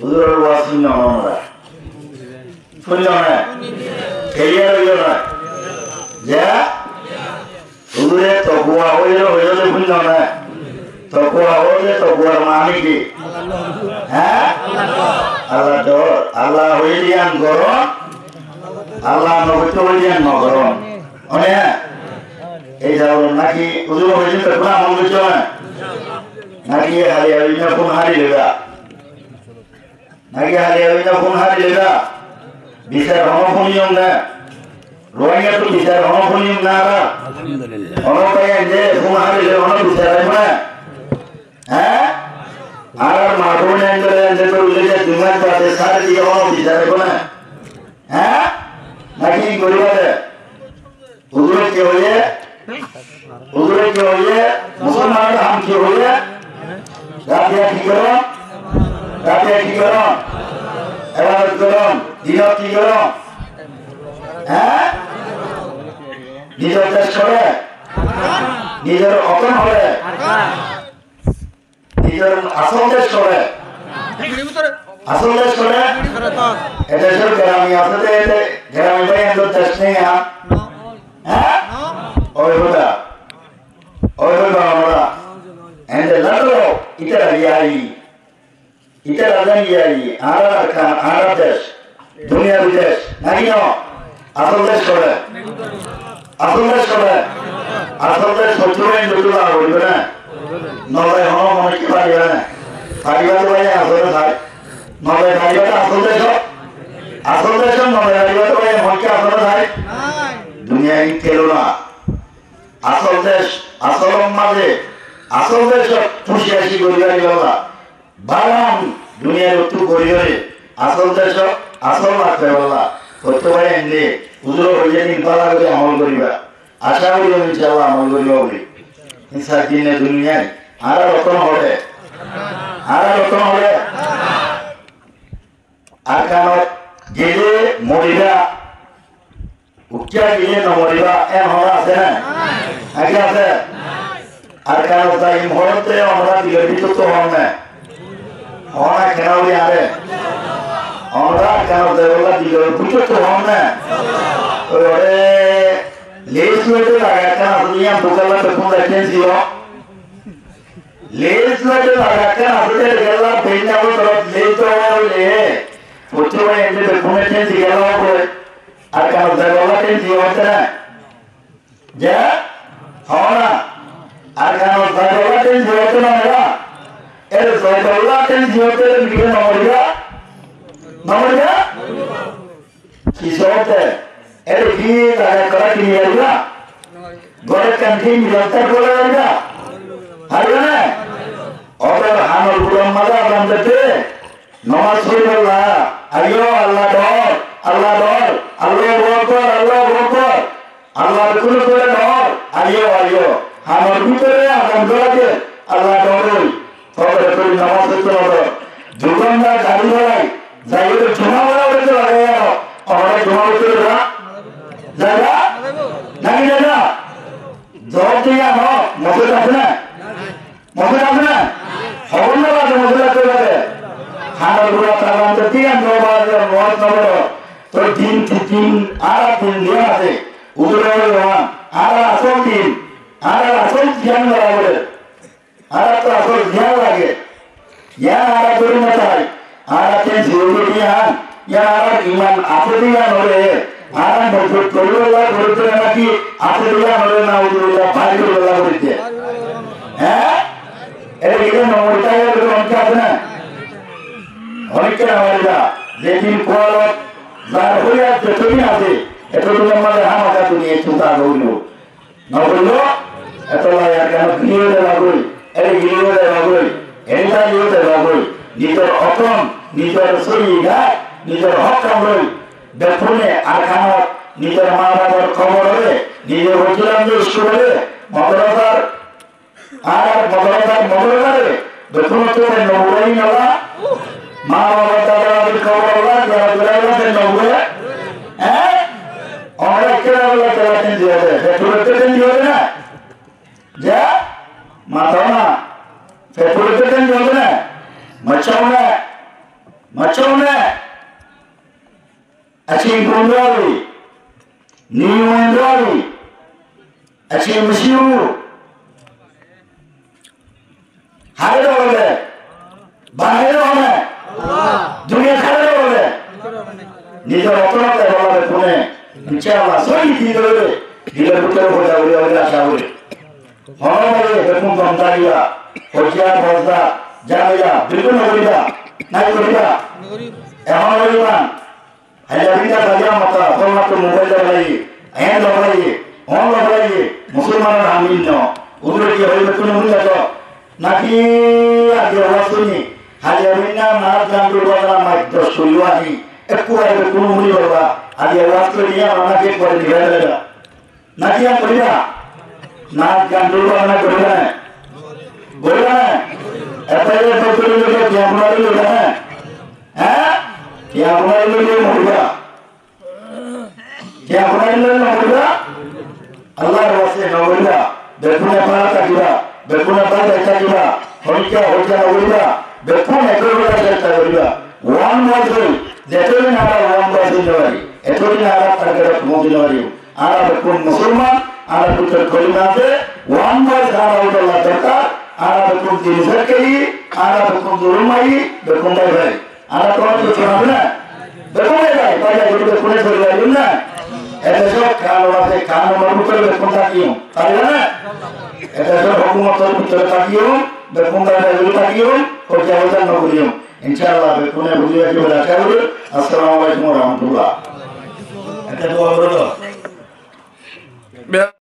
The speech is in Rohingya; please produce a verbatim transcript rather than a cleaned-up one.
Huzuror waz fúinno né? Fúinno né? Clear óiyo né? Ze? Huzure tokuwa hoiyé, hoiyé de fúinno né? Tokuwa hoiyé, tokuwar mani ki? Há? Allar dor. Allah hoiyé de yián gorón, Allah no hoiyé de yián no gorón. Óne? Ei zaron naki huzur hoiyé de fúinno amol goijjó né? Naki hali hali na fún hári loiba? Naki hali hali na fún hári loiba? Bisar honó fúniyum né? Rohingya tu bisar honó fúniyum né añára? Alhamdulillah. Honó bái ainde fún hári loi honó bisar aibo né? Há? Añárar ma bóin ainde ainde to ulle je dui mas bade sáre diye honó bisar aibo né? Há? Naki ki goriba de? Huzure ki hoiyé? Huzure ki hoiyé? Musolmanor ham ki hoiyé? Ratiya ki gorón? Ratiya ki gorón? Ebadot gorón. Dinot ki gorón? Há? Nizor dec hoçé? Nizor watan hoçé? Nizor asól dec hoçé? Asól dec hoçé? E decór gerami asé de, e de gerami bái, e decór dec nái, há? Há? Ói hoda. Ói hoda, ói hoda. Ende lagó, ítara yari. Ítara zan yari. Añárar Arkan, añárar dec. Duniyar dec, naki no? Asól dec hoçé? Asól dec hoçé? Asól dec hoitó gele dutu laga foribo né? No zai honó, honó ki fariba né? Fariba de bái asól dec sai. No zai fariba de asól dec. Asól dec no zai fariba de bái honó ki asól dec sai. Duniyai kelo na. Asól dec, asól maze, asól dec kuci hañsi gori fariba. Bagan duniyar uttú gori gori asól decót asól mak faibolla. Hoito bái, ende huzure hoiyé de bála gori amol goriba. Acá gori inshaAllah amol goriba buli. Insha dine duniyai añárar watan hoçé? Añárar watan hoçé? Arkanot gele moriba. Uçá gile no moriba, en hotá asé né? Naki asé? Arkanot zaiyum hoótte onora dilor bútottu hoón né? Hoón né, kena buli are? Onora Arkanot zaibolla dilor bútottu hoón né? Oi ore, leis loite zaga ekkán asé de, yián bukalla bekkún zaiten diyo. Leis loite zaga ekkán asé de, gella beinna botorot leis loite hoile, hoito bái, ende bekkúne ten di gella hoó. Arkanot zaibolla ten di hoótte né? Ze? Hoó na. Arkanot zaibolla ten di hoótte né? Ere zaibolla ten di hoótte ere miriba no moriba? No moriba? Ki hoótte? Ere ki zaga ekkán kini fariba? Gór ekkán ki miriba? Fariba né? Ótoi hanor gurar maze azan dite Nomaz foríbolla, aiyó, Allah dor, Allah dor, Allahu Akbar, Allahu Akbar. Allah bekkúnore dor, aiyó, aiyó. Hanor bútore azan gorá de, Allah dor ói. Tobore tui nomaz foitto no dor. Zuban dá gari gulai, zaiyóre juma gulai uçé lagai aro. Onora juma foitto dibá? Zaiba? Naki zaiba? Zuwab diya no, mosjid asé na? Mosjid asé na? Hobor no lage mosjid asé bóle. Hanor gura talan to diyan no baje, mosjid no bóle. To din, din, añára din diyan asé. Udure oi rohan. Añára asol din. Añára asol diyan no lage. Añára to asol diyan lage. Yián añára dóri no fari. Añára ten ziyó de yián, yián añárar iman asé de yián óre, añára mojbut goríbolla gorí de naki asé de yián óre, nauzubillah, bari goríbolla gorí de. Hé? Ere gile no mori táibo de onekka asé na? Onekka no mori de. Ze din kuwalot zar hoiyar zetodin asé, etodinor maze hámaká duniyai tuta goríbo. No hoiló, etolla Arkanot giliyó de bagói, ere giliyó de bagói, ere taliyó de bagói, nizor watan, nizor sóiyi gat, nizor hók ham loi, bekkúne Arkanot nizor maa babar kobor óre, nize foijjílam de iskul óre, modorasar, ar modorasar, modorasare, Bekkúnottú ten no furaiye naki? Maa baba dada dadar kobor olla, ziyarot goráibolla ten no fure? Eé? Añára ekká goríbolla kiyólla ten diyó de? Fet furaitte ten diyó de na? Ze? Mató na. Fet furaitte ten diyó de na? Maicó na. Macóne, acin Bundari, Niu Endari, acin Misiu, Hare dóre, banai dóre, duniyat hare dóre. Nizor otorof dóre, dóre kune. Incállah, sóhi dil dóre, dilor bútore hoda gorí, hoda gorí acá gorí. Hono bái bekkún gom tákiba, hojja, bozda, zamela, bilkúl no goríba, nai goríba. Ehón goríba. Hailla binda zaliya mota, fólna to mobail loi félaiye, eén loi félaiye, oón loi félaiye, musolmanor ham no. Udure ki hoibe kunu muni to? Naki aijja waz húni, hailla binda nas gan dul bazana maik doc kuri ahi, ekku hoibe kunu muni loi ba, aijja waz húni ar naki ekku hoibe nibai félaiba. Naki ar goríba? Nas gan dul bazana goríba né? Goríba né? Ebbe ebbe goríba né? Tiañ guna goríba né? Há? Tiañ guna goríba né? Tiañ guna goríba né? Allahr waste no goríba. Bekkúne bála tákiba, bekkúne bála tákiba, honikka hojja no goríba, bekkúne ekore bála tákiba. One voice hoi, zetodin añára one voice hoi no fari, etodin añára target ot foóñsi no fari. Añára bekkún musolman, añárar bútore kolima asé, one voice añára óibar dorkar, añára bekkún din sóri, añára bekkún zulum ai, bekkún bái bái. Añára to bekkún asé na? Bekkún bái bái, bái bái, bekkún sóri bái na? E decót kanun asé, kanunor bútore bekkún tákiyum, táki na? E decót hókumotor bútore tákiyum, bekkún bái bái tákiyum, hoijja hoijja no goríyum. Incállah, bekkúne buzí faibo buli acá gorí. Assalamu alaikum wa rahmatullah. Ekta dua gorí do.